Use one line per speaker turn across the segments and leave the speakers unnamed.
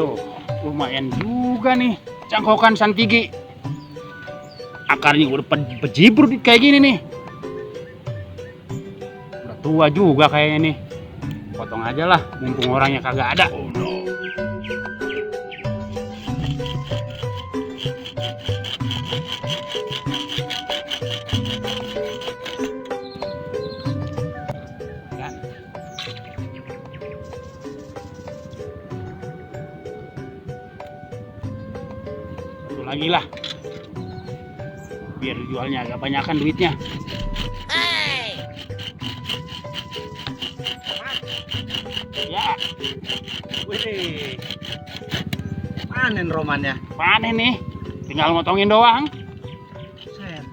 Waduh, lumayan juga nih cangkokan santigi. Akarnya udah bejibrut kayak gini nih. Udah tua juga kayaknya nih. Potong aja lah, mumpung orangnya kagak ada. Oh no. Satu lagi lah. Biar jualnya agak banyakan duitnya. Ya. Wih.
Panen romannya.
Panen nih. Tinggal motongin doang.
Set.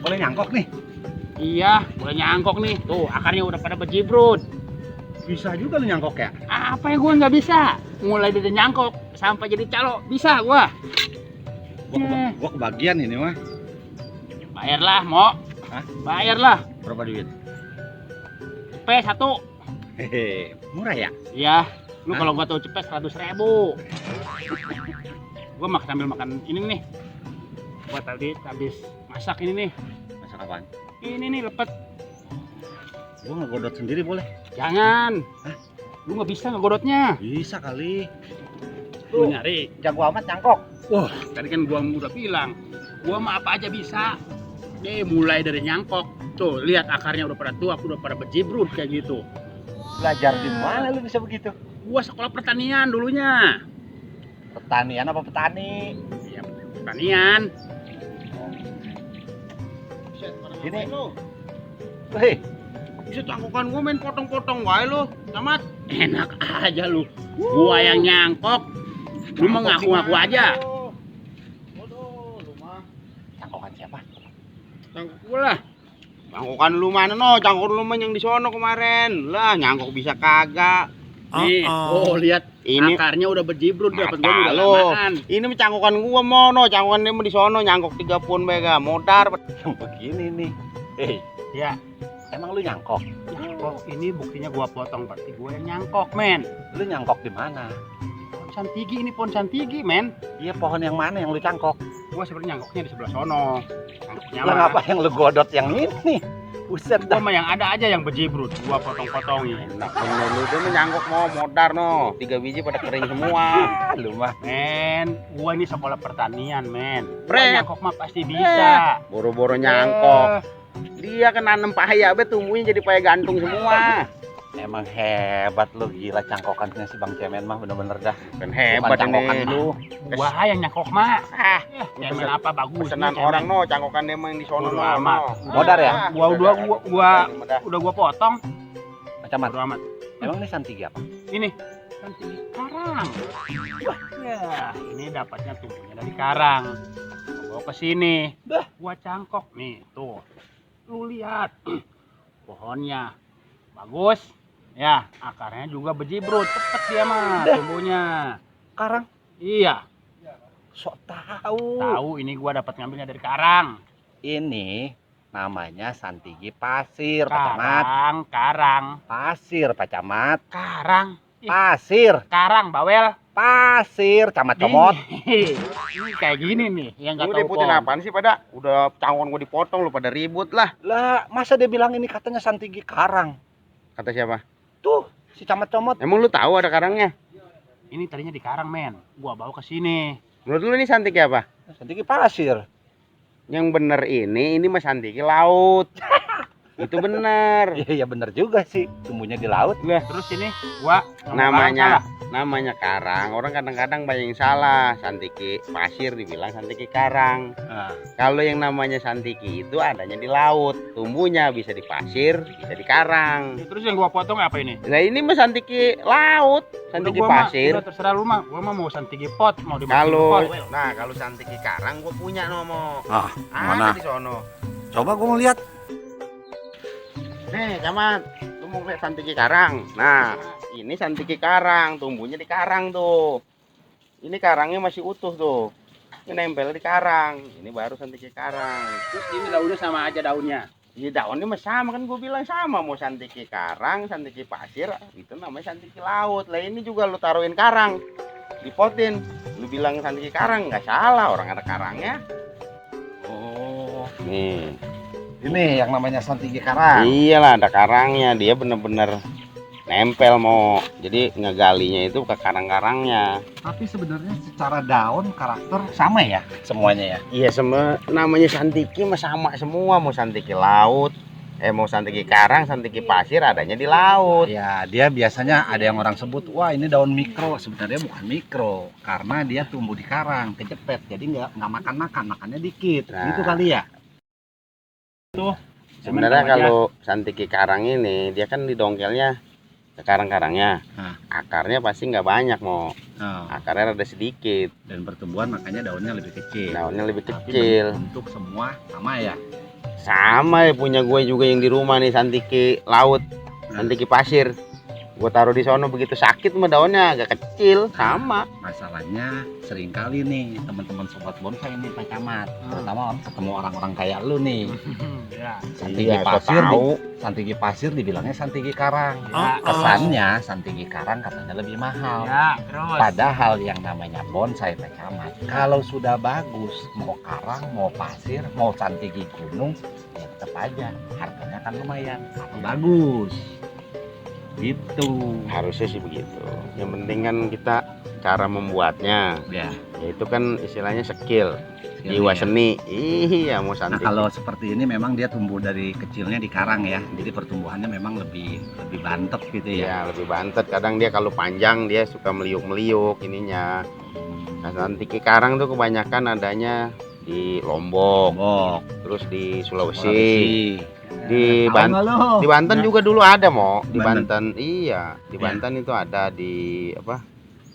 Boleh nyangkok nih.
Iya, boleh nyangkok nih. Tuh, akarnya udah pada bejibrut.
Bisa juga lu nyangkok ya?
Apa yang gua nggak bisa? Mulai dari nyangkok sampai jadi calo, bisa gua.
Gua kebagian ini mah.
Bayarlah, Mo.
Hah?
Bayarlah.
Berapa duit?
P1.
Hehe, murah ya?
Iya, lu
Hah?
kalau gua tahu cepet 100.000. Gua sambil makan ini nih. Gua tadi habis masak ini nih.
Masak apaan?
Ini nih lepet.
Gua ngegodot sendiri boleh?
Jangan.
Hah?
Lu nggak bisa ngegodotnya.
Bisa kali.
Lu nyari.
Jago amat nyangkok.
Wah, tadi kan gua udah bilang, gua mah apa aja bisa. Mulai dari nyangkok. Tuh, lihat akarnya udah pada tua, udah pada bejibrut kayak gitu.
Belajar di mana lu bisa begitu?
Gua sekolah pertanian dulunya.
Pertanian apa petani?
Ya, pertanian.
Ini. Hei,
Bisa cangkokan gua main potong-potong wae lu, Camat. Enak aja lu. Gua yang nyangkok. Lu mah ngaku-ngaku aja.
waduh, lu mah. Cangkokan siapa?
Cangkok gua lah.
Cangkokan lu mana no? Cangkok lu mah yang di sono kemarin. Lah, nyangkok bisa kagak.
Nih, oh lihat
Ini
akarnya udah bejibrut dapat gua udah
lu.
lamaan.
Ini mah cangkokan gua mono, cangkokan dia mah di sono nyangkok 3 pun bega, modar.
Yang begini nih. Hei,
Ya,
emang lu nyangkok?
nyangkok ini buktinya gua potong berarti gua yang nyangkok, men.
Lu nyangkok di mana?
Pohon santigi ini pohon santigi, men.
Iya, pohon yang mana yang lu cangkok?
Gua sebenarnya nyangkoknya di sebelah sono. Nyangkoknya
Lah
mah.
ngapa yang lu godot yang ini? Buset
Gua
dah.
mah yang ada aja yang bejibrut. Gua potong-potongin.
Enak bener lu, dia mah nyangkok mau modar no. 3 biji pada kering semua.
Lu mah.
Men, gua ini sekolah pertanian, men. Gua
Bre.
nyangkok mah pasti bisa.
Boro-boro nyangkok. Dia kan nanem paya be tumbuhnya jadi paya gantung semua.
Emang hebat lu, gila cangkokannya si Bang Cemen mah bener-bener dah.
Kan
Bukan
hebat
cangkokan
ini.
lu.
Gua yang nyangkok mah.
Ah,
Cemen apa bagus.
pesanan orang no, cangkokan dia mah yang di sono
Bodo
no.
amat.
Modar ya?
Udah gua potong.
Macam
Bodo amat.
Emang ini santigi apa?
Ini santigi karang. Wah, ya, ini dapatnya tumbuhnya dari karang. Gua ke sini.
Dah.
Gua cangkok nih, tuh. Lu lihat. Pohonnya bagus. Ya, akarnya juga bejibrut, cepet dia mah
Dah.
tumbuhnya.
Karang.
Iya,
Sok tahu.
tahu ini gua dapat ngambilnya dari karang.
Ini namanya santigi pasir, Pak Camat.
Karang,
Pasir, Pak Camat.
karang,
Pasir,
karang, bawel.
pasir, Camat Comot.
Ini kayak gini nih, yang nggak
Lu
tahu
ributin
pohon.
apaan sih pada? Udah cangkokan gua dipotong lu pada ribut lah.
Lah, masa dia bilang ini katanya santigi karang?
Kata siapa?
Tuh, si Camat Comot.
Emang lu tahu ada karangnya?
Ini tadinya di karang, men. Gua bawa ke sini.
Menurut lu ini santiki apa?
Santigi pasir.
Yang bener ini mah santiki laut. Itu bener.
Iya, iya bener juga sih. Tumbuhnya di laut.
Terus ini gua ngomong
Namanya
karang
namanya karang. Orang kadang-kadang banyak yang salah. Santiki pasir dibilang santiki karang.
Nah,
Kalau yang namanya santiki itu adanya di laut. Tumbuhnya bisa di pasir, bisa di karang.
salah. Terus yang gua potong apa ini?
Nah ini mah santiki laut, santiki
Udah, gua mah,
pasir.
udah terserah lu mah. Gua mah mau santigi pot, mau dimasukin
Kalau
pot.
nah kalau santiki karang gue punya nomo.
ah,
Ada di sono.
Coba gua mau lihat.
Nih, Camat, lu mau lihat santiki karang. Nah, ini santiki karang, tumbuhnya di karang tuh. Ini karangnya masih utuh tuh. Ini nempel di karang. Ini baru santiki karang.
Terus ini daunnya sama aja daunnya.
Ya daunnya mah sama kan gue bilang sama, mau santiki karang, santiki pasir, itu namanya santiki laut. Lah ini juga lu taruhin karang, dipotin, lu bilang santiki karang nggak salah, orang ada karangnya.
Oh,
Nih,
ini yang namanya santiki karang.
iyalah ada karangnya, dia bener-bener nempel mau, jadi ngegalinya itu ke karang-karangnya.
Tapi sebenarnya secara daun karakter sama ya semuanya ya.
Iya, semua namanya santiki mah sama semua, mau santiki laut, mau santiki karang, santiki pasir adanya di laut.
Ya, dia biasanya ada yang orang sebut, wah ini daun mikro. Sebenarnya bukan mikro, karena dia tumbuh di karang, kejepit, jadi nggak makan, makannya dikit.
Nah.
Gitu kali ya.
Sebenarnya
Cemen sama
kalau santiki karang ini dia kan didongkelnya ke karang-karangnya,
Nah.
akarnya pasti nggak banyak, mau
Nah,
akarnya rada sedikit,
dan pertumbuhan makanya daunnya lebih kecil.
daunnya lebih
Tapi
kecil.
bentuk semua sama ya.
Sama ya punya gue juga yang di rumah nih, santiki laut, santiki pasir. Gue taruh di sono begitu sakit mah daunnya agak kecil, sama.
Masalahnya seringkali nih teman-teman sobat bonsai nih Pak Camat, terutama ketemu orang-orang kayak lu nih.
Ya.
Santiki
Iya, gua
pasir,
tahu.
santiki pasir dibilangnya santiki karang.
Ya.
Kesannya santiki karang katanya lebih mahal.
Ya, terus.
Padahal yang namanya bonsai Pak Camat, kalau sudah bagus, mau karang, mau pasir, mau santiki gunung, ya tetap aja harganya kan lumayan, karena bagus. Gitu.
Harusnya sih begitu. Yang penting kan kita cara membuatnya,
Ya.
yaitu kan istilahnya skill,
Skillnya
jiwa
ya.
seni. Iya, mau
Nah,
santiki.
kalau seperti ini memang dia tumbuh dari kecilnya di karang ya. Jadi pertumbuhannya memang lebih bantet gitu ya.
Ya, lebih bantet. Kadang dia kalau panjang dia suka meliuk-meliuk ininya. Nah, santiki karang tuh kebanyakan adanya di Lombok,
Lombok,
terus di Sulawesi.
Sulawesi.
Di
Tahu nggak lo?
Di Banten juga dulu ada, Mo. Di
Banten.
Banten, iya. Di
Ya.
Banten itu ada, di apa?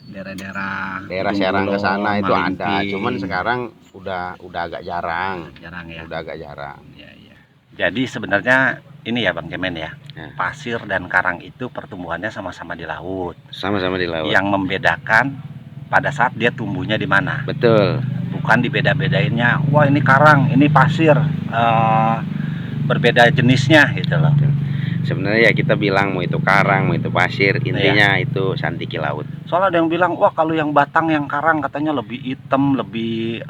Daerah-daerah Ujung
Serang ke
Kulon,
sana itu ada.
Malimpi.
Cuman sekarang udah agak jarang.
Jarang ya.
Udah agak jarang.
Ya, ya. Jadi sebenarnya ini ya Bang Kemen ya.
Ya.
Pasir dan karang itu pertumbuhannya sama-sama di laut.
Sama-sama di laut.
Yang membedakan pada saat dia tumbuhnya di mana.
Betul.
Bukan dibeda-bedainnya. Wah, ini karang, ini pasir. Berbeda jenisnya gitu loh.
Sebenarnya ya kita bilang mau itu karang, mau itu pasir, intinya itu santiki laut.
Soalnya ada yang bilang, wah kalau yang batang yang karang katanya lebih hitam, lebih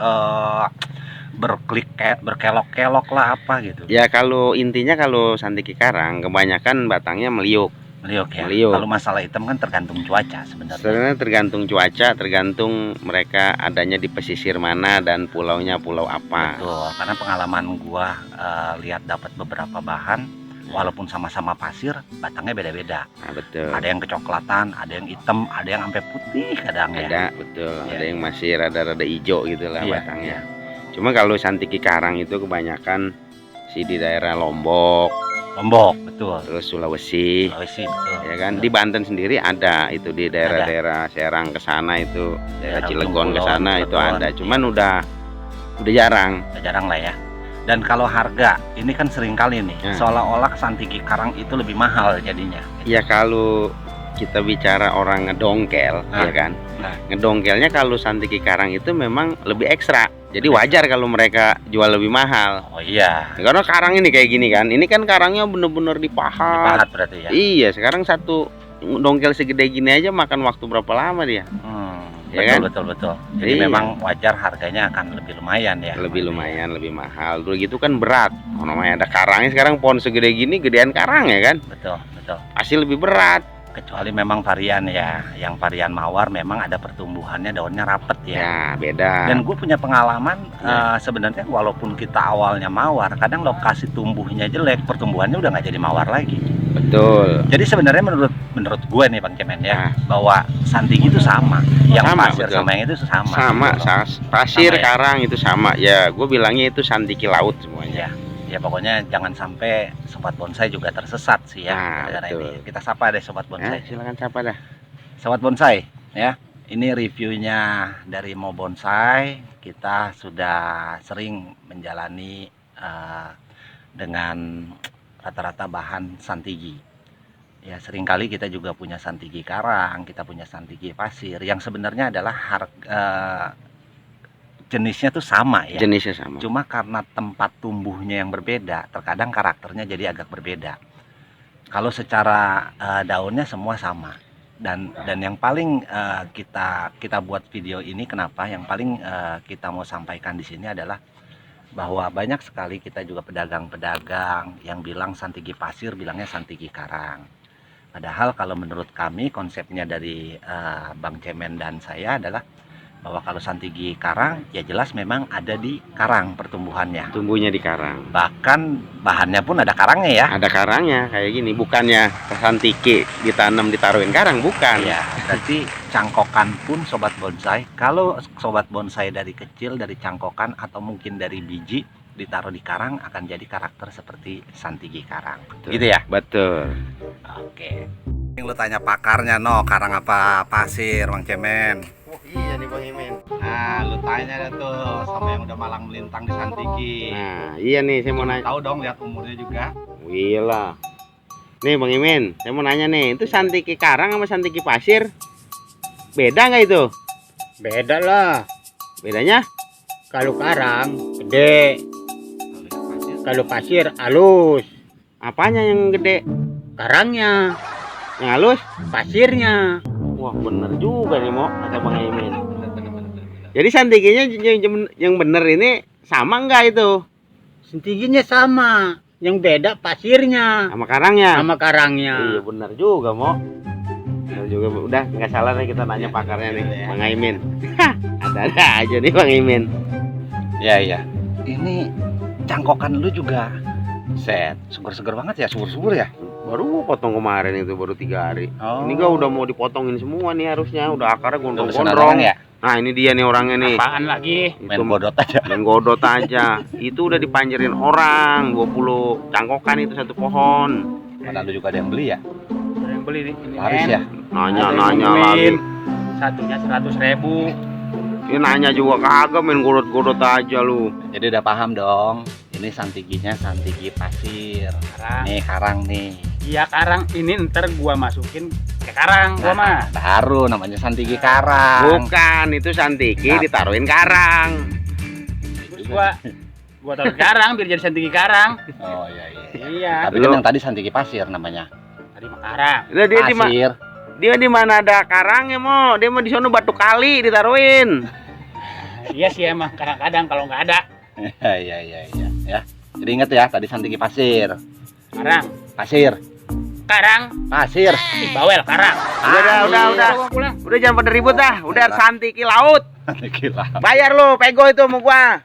berkelok-kelok lah apa gitu.
Ya kalau intinya kalau santiki karang kebanyakan batangnya meliuk.
Meliuk ya.
Meliuk.
Kalau masalah hitam kan tergantung cuaca sebenarnya.
Sebenarnya tergantung cuaca, tergantung mereka adanya di pesisir mana dan pulaunya pulau apa.
Betul, karena pengalaman gua lihat dapat beberapa bahan, walaupun sama-sama pasir, batangnya beda-beda.
Nah, betul.
Ada yang kecoklatan, ada yang hitam, ada yang sampai putih kadang ya.
Ada, betul.
Ya.
Ada yang masih rada-rada hijau gitu lah
Iya,
batangnya.
iya.
Cuma kalau santiki karang itu kebanyakan sih di daerah Lombok,
Lombok, betul.
terus Sulawesi.
Sulawesi, betul.
Ya kan, di Banten sendiri ada itu di daerah-daerah Serang ke sana itu, daerah Cilegon ke sana itu ada. Cuman udah jarang.
Udah jarang lah ya. Dan kalau harga, ini kan sering kali nih,
Ya.
seolah-olah santiki karang itu lebih mahal jadinya.
Ya kalau kita bicara orang ngedongkel,
Nah.
ya kan.
Nah.
Ngedongkelnya kalau santiki karang itu memang lebih ekstra. Jadi wajar kalau mereka jual lebih mahal.
Oh iya,
Karena karang ini kayak gini kan. Ini kan karangnya bener-bener dipahat.
dipahat berarti ya.
Iya, sekarang satu dongkel segede gini aja makan waktu berapa lama dia? Ya
Betul,
kan?
betul. Jadi
Iya.
memang wajar harganya akan lebih lumayan ya.
Lebih lumayan, lebih mahal. Dulu gitu kan berat. Oh, namanya ada karangnya, sekarang pohon segede gini gedean karang ya kan.
Betul.
Pasti lebih berat.
Kecuali memang varian ya. Yang varian mawar memang ada pertumbuhannya daunnya rapet ya.
Ya, beda.
Dan gue punya pengalaman
Ya.
sebenarnya walaupun kita awalnya mawar, kadang lokasi tumbuhnya jelek, pertumbuhannya udah nggak jadi mawar lagi.
Betul.
Jadi sebenarnya menurut gue nih Bang Kemen ya,
Nah.
bahwa santiki itu sama, yang
Sama,
pasir
betul.
sama yang itu sama.
Sama,
gitu loh.
pasir,
Sama ya?
karang itu sama. Ya, gue bilangnya itu santiki laut semuanya.
Ya pokoknya jangan sampai sobat bonsai juga tersesat sih ya.
Nah,
gara-gara
betul.
ini. Kita sapa deh sobat bonsai.
Silakan siapa dah.
Sobat bonsai ya. Ini reviewnya dari Mo Bonsai. Kita sudah sering menjalani dengan rata-rata bahan santigi. Ya seringkali kita juga punya santigi karang, kita punya santigi pasir, yang sebenarnya adalah jenisnya tuh sama ya.
Jenisnya sama.
Cuma karena tempat tumbuhnya yang berbeda, terkadang karakternya jadi agak berbeda. Kalau secara daunnya semua sama. Dan yang paling kita buat video ini kenapa? Yang paling kita mau sampaikan di sini adalah bahwa banyak sekali kita juga pedagang-pedagang yang bilang santigi pasir, bilangnya santigi karang. Padahal kalau menurut kami konsepnya dari Bang Cemen dan saya adalah bahwa kalau santigi karang ya jelas memang ada di karang pertumbuhannya.
Tumbuhnya di karang.
Bahkan bahannya pun ada karangnya ya.
Ada karangnya kayak gini, bukannya santiki ditanam ditaruhin karang, bukan.
Ya, berarti cangkokan pun sobat bonsai. Kalau sobat bonsai dari kecil dari cangkokan atau mungkin dari biji ditaruh di karang akan jadi karakter seperti santigi karang.
Betul.
Gitu ya?
Betul.
Oke. Yang lu tanya pakarnya karang apa pasir, Bang Cemen?
Oh iya nih Bang Imin.
Nah, lu tanya tuh sama yang udah malang melintang di Santigi.
Nah, iya nih saya mau nanya.
Tahu dong lihat umurnya juga.
Iya lah. Nih Bang Imin, saya mau nanya nih, itu santiki karang sama santiki pasir beda nggak itu?
Beda lah.
Bedanya?
Kalau karang gede, kalau pasir halus.
Apanya yang gede?
Karangnya,
Yang halus?
pasirnya.
Wah bener juga nih Mo, kata Bang Imin. Jadi santikinya yang bener ini sama nggak itu?
Sentiginya sama, yang beda pasirnya
Sama karangnya?
sama karangnya.
Iya bener juga Mo. Bener juga, udah nggak salah nih kita nanya pakarnya nih, Bang Imin. Ada-ada aja nih Bang Imin.
Iya, iya. Ini cangkokan lu juga set, seger-seger banget ya, subur-subur ya.
Baru potong kemarin itu, baru 3 hari.
Oh.
Ini gak udah mau dipotongin semua nih harusnya, udah akarnya
Udah
gondrong-gondrong
ya?
Nah ini dia nih orangnya nih.
Apaan lagi?
Main
Itu
bodot aja.
main godot aja. Itu udah dipanjerin orang 20 cangkokan itu satu pohon.
Mana lu juga ada yang beli ya?
Ada yang beli ini.
Laris ya?
Nanya lagi.
Satunya 100.000.
Ini nanya juga kagak, main godot-godot aja lu.
Jadi udah paham dong. Ini santiginya santigi pasir.
Karang.
Nih karang nih.
Iya karang, ini ntar gua masukin ke karang gua mah.
Baru namanya santigi karang.
Bukan, itu santiki ditaruhin karang.
Terus gua taruh ke karang biar jadi santigi karang.
Oh iya iya.
Iya.
Tapi kan yang tadi santigi pasir namanya.
Tadi mah karang.
Nah,
Pasir.
dia di mana ada karangnya Mo? Dia mau di sono batu kali ditaruhin.
Iya sih emang kadang-kadang kalau nggak ada
Iya iya iya ya. Jadi inget ya tadi santigi pasir.
karang.
Pasir.
Karang.
Pasir.
Ih, bawel karang.
Udah.
Gua pulang.
Udah jangan pada ribut dah. Udah santiki laut.
Santigi lah.
Bayar lu, pego itu sama gua.